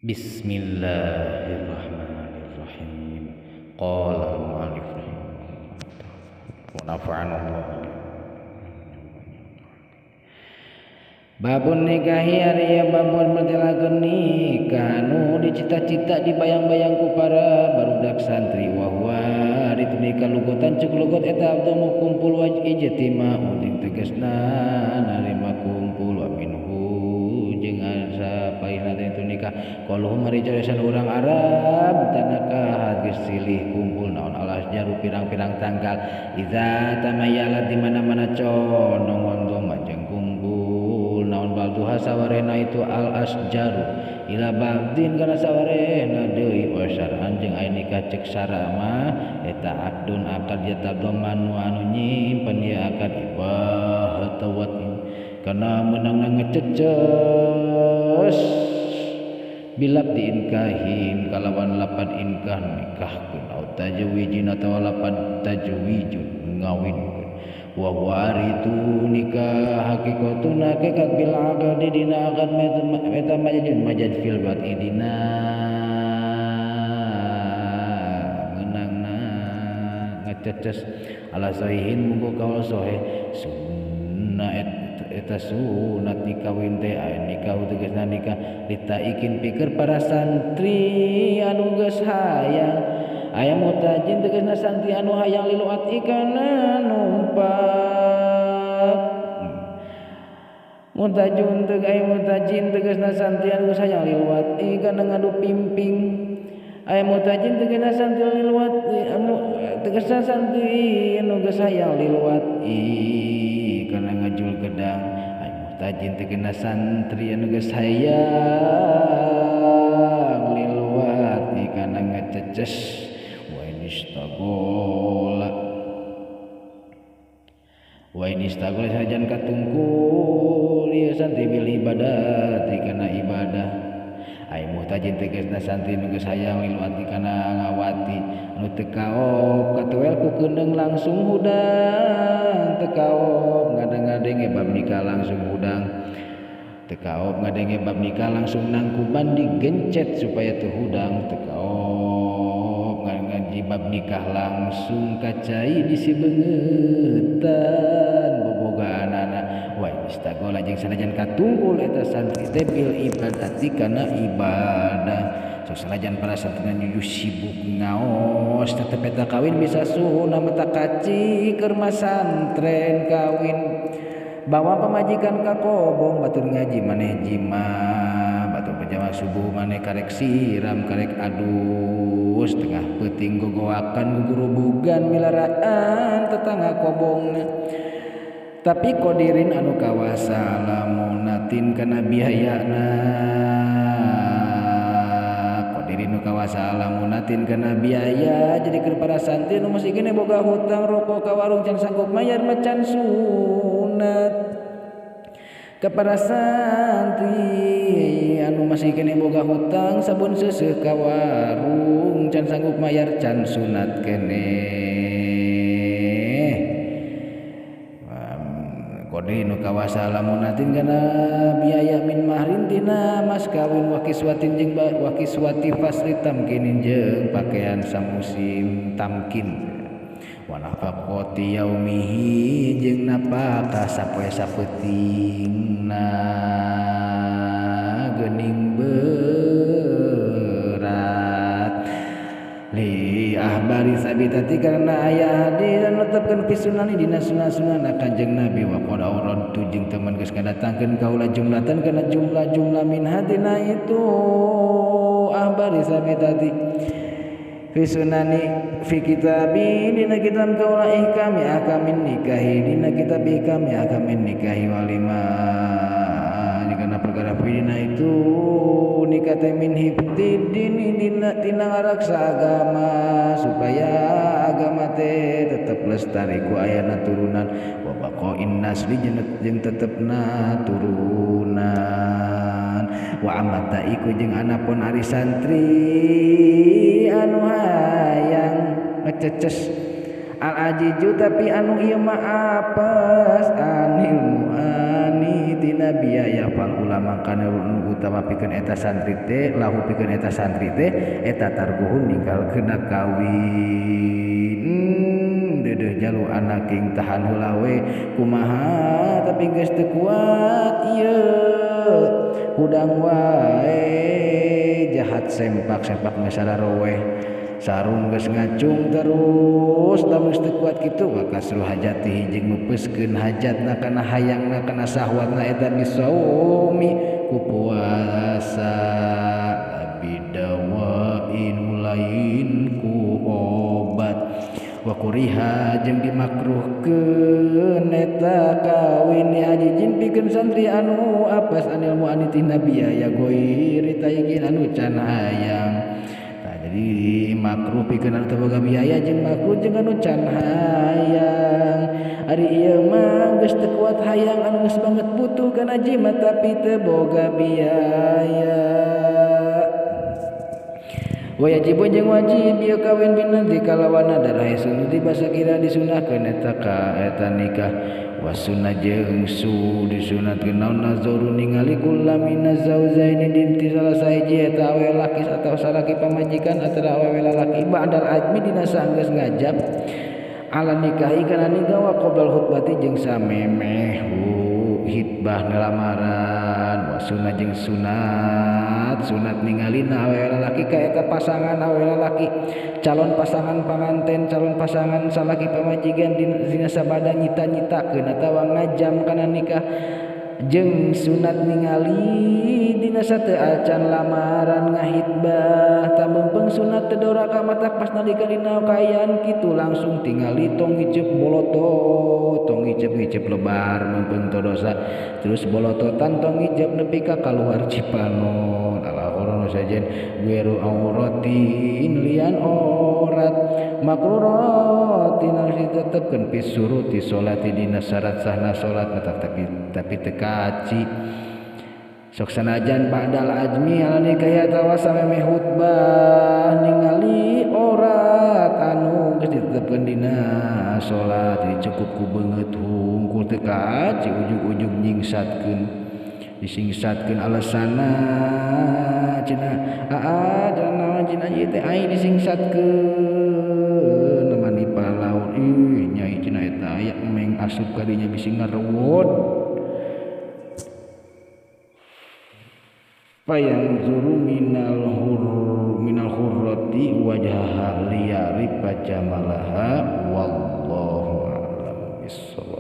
Bismillahirrahmanirrahim. Qala al-mu'allif wa nafa'ana Allah. Babun nikahi ari babun mertelakeun nikah anu dicita-cita dibayang-bayang ku para barudak santri wa huwa ari nikah lugotan cek lugot eta abdu kumpul waj ijtima jeung tegasna narima kumpul wa minhu jeung asa paihna teh itu nikah qaluhum ari caresan urang Arab tanaka geus silih kumpul naon alas jaru pirang-pirang tanggal iza tamayalat di mana-mana condong majeng kumpul naon balduha sawarena itu al asjaru ila ba'din kana sawarena deui wa syar'an jeung aya nikah cek sarama eta akdun akad yatadaman anu nyimpen ieu akad ibah tawat kana meunangna ngececes bilab diinkahin kalawan lapad inkah nikahkeun au tajwijin atawa lapad tajwijun ngawinkeun wa waritu nikah hakikatun hakikat bil aqdi dina akad meta majadun majad fil bat'i dina meunangna ngececes ala sahihin munggo kaul sahih sunnah eta sunat nikawin teh aya nikah tegasna nikah litaikin pikir para santri anu geus hayang aya mutajin tegasna santri anu hayang liluat ikana numpak mutajun teh aya mutajin tegasna santri anu geus hayang liluat ikana ngadu pimping aya mutajin tegasna santri liluat anu tegasna santri anu geus hayang liluat kana ngajul gedang aya mutajin tegasna santri anu geus hayang liluat kana ngececes wa in istagola sajan katungkul ieu santri bil ibadati kana ibadah ai muhtajin tegasna santri nu geus hayang liluat kana ngawati nu teu kaop katuel ku keundeung langsung hudang teu kaop ngadeng-ngadenge bab nikah langsung hudang teu kaop ngadenge bab nikah langsung nangkuban digencet supaya teu hudang teu kaop ngaji bab nikah langsung kacai di sibeungetan bobogaanana wa istagola jeung sanajan katungkul eta santri teh bil ibadati kana ibadah so sanajan para santri nyuju sibuk ngaos tetep eta kawin bisa sunah mata kaci keur masantren kawin bawa pamajikan ka kobong batur ngaji maneh jima batur berjamaah subuh maneh karek siram karek adus tengah peuting gogoakan gugurubugan milaraan tetangga kobongna tapi kodirin anu kawasa lamunatin kana biayana kodirin nu kawasa lamunatin kana biaya jadi keur para santri nu masih kene boga hutang rokok ka warung can sanggup mayar macan sunat kepada santri anu masih kene boga hutang sabun seuseuh ka warung can sanggup mayar can sunat kene kode nu kawasa lamunatin kana biaya min mahrin tina mas kawin wa kiswatin jeung wa kiswati fasli tamkinin jeung pakaian samusim tamkin wa nafaqati yaumihi jeung napakah sapoe sapeutingna geuning berat li ahbari sabitati karena aya hadis anu netepkeun fi sunani dina sunah-sunah Kanjeng Nabi wa qad auradtu jeung teman geus ngadatangkeun kaula jumlatan kana jumlah-jumlah min hadina itu ahbari sabitati fi sunani fi kitabi dina kitab kaula ihkami ahkamin nikahi dina kitab ihkami ahkamin nikahi walima dikana perkara dina itu nikah teh min hifdzi dini dina tina ngaraksa agama supaya agama teh tetep lestari ku ayana turunan wa baqain nasli jeung tetepna turunan wa amata iku jeung anapun ari santri anu hayang ngececes Al ajiju tapi anu ieu mah apes anil muani tina biaya pal ulama kana nu utama pikeun eta santri teh lahu pikeun eta santri teh eta targuhun ninggalkeun kawin. Dedeh jalu anak king tahan heula we kumaha tapi geus teu kuat ieu hudang wae jahat sempak-sempak geus sararoweh sarung geus ngacung terus lamun geus teu kuat kitu maka kasru hajati jeung meupeuskeun hajatna kana hayangna kana sahwatna eta bisaumi ku puasa bidawain lain ku obat wa kuriha jeung dimakruhkeun eta kawin ajijin pikeun santri anu apes anil muani tina biaya goiri taikin anu can hayang. Jadi makruh pikeun anu teu boga biaya jeung makruh jeung anu can hayang. Ari ieu mah geus teu kuat hayang anu geus banget butuh kana jimat tapi teu boga biaya. Wajib jeung wajib ieu kawin binadri kalawan nadar sunah dibasa kira disunahkeun eta ka eta nikah wasunah jeung su disunatkeun naon nazaru ningali kulamina zaujaini dinti salah sahiji eta awewe laki atawa salaki pamajikan atawa awewe lalaki ba'dal ajmi dina sanggeus ngajab ala nikahi kana nikah wa qoblal khutbati jeung samemeh hitbah ngelamaran wasunah jeung sunat sunat ningalina awewe lalaki ka eta pasangan awewe lalaki calon pasangan panganten calon pasangan salaki pamajikan dina sabada nyita-nyitakeun atawa ngajam kana nikah jeung sunat ningali dina sateu acan lamaran ngahitbah tameumpeng sunat teu doraka matak pas nalika dina kaayaan kitu langsung tingali tong ngiceup bolotot tong ngiceup-ngiceup lebar meumpeng teu dosa terus bolototan tong ngiceup nepi ka kaluar cipanon ala orono sajen gueru auratin lian orat makruhatin harus ditetepkeun fi suruti salati dina syarat sahna salat tapi teu kaci sok sanajan ba'dal ajmi ala nikah atawa samemeh khutbah ningali orat anu geus ditetepkeun dina salat cukup ku beungeut hungkul teu kaci ujug-ujug nyingsatkeun disingsatkeun alasanna cenah aa cenah cenah ieu teh aing disingsatkeun mani palaun ih nyai cenah eta aya meng asup ka dinya bisi ngarewod payang zuru minal hurrati wajhaha liyarifa jamalaha wallahu a'lam bissawab.